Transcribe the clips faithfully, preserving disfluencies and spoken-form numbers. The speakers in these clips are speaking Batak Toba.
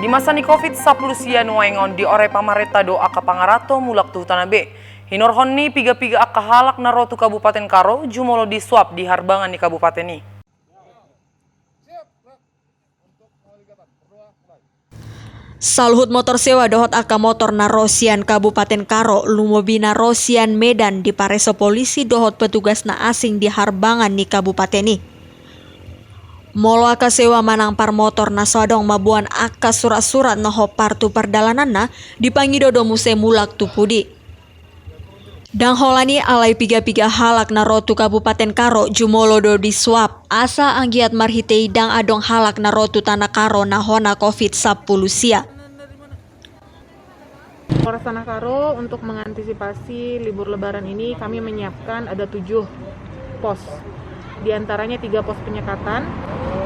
Di masa ni covid sampulu sia nuaeng on, diore pamarenta do angka pangaranto mulak tu hutana be. Hinorhon ni piga-piga angka halak na ro tu Kabupaten Karo jumolo di swab di harbangan ni kabupaten i. Saluhut motor sewa dohot angka motor na ro sian Kabupaten Karo, lumobi na ro sian Medan, dipareso polisi dohot petugas na asing di harbangan ni kabupaten i. Molo angka sewa manang parmotor na so adong mamboan angka surat-surat na hombar tu pardalananna, dipangido do muse mulak tu pudi. Ndang holan i, alai piga-piga halak na ro tu Kabupaten Karo jumolo do di swab, asa anggiat marhite i ndang adong halak na ro tu Tanah Karo na hona covid sampulu sia. Polres Tanah Karo untuk mengantisipasi libur Lebaran ini, kami menyiapkan ada tujuh pos. Di antaranya tiga pos penyekatan,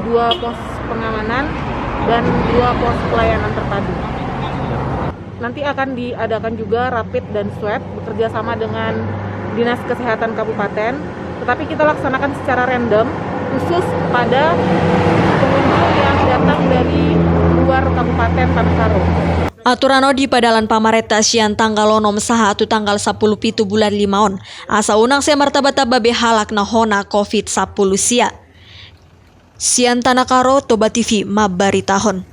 dua pos pengamanan, dan dua pos pelayanan terpadu. Nanti akan diadakan juga rapid dan swab bekerja sama dengan Dinas Kesehatan Kabupaten, tetapi kita laksanakan secara random khusus pada pengunjung yang datang dari luar Kabupaten Tanah Karo. Aturan on dipadalan pamarenta sian tanggal onom sahat tu tanggal sampulu pitu bulan lima on, asa unang sai martamba-tamba be halak na hona covid sampulu sia. Sian Tanah Karo, Toba T V mambaritahon.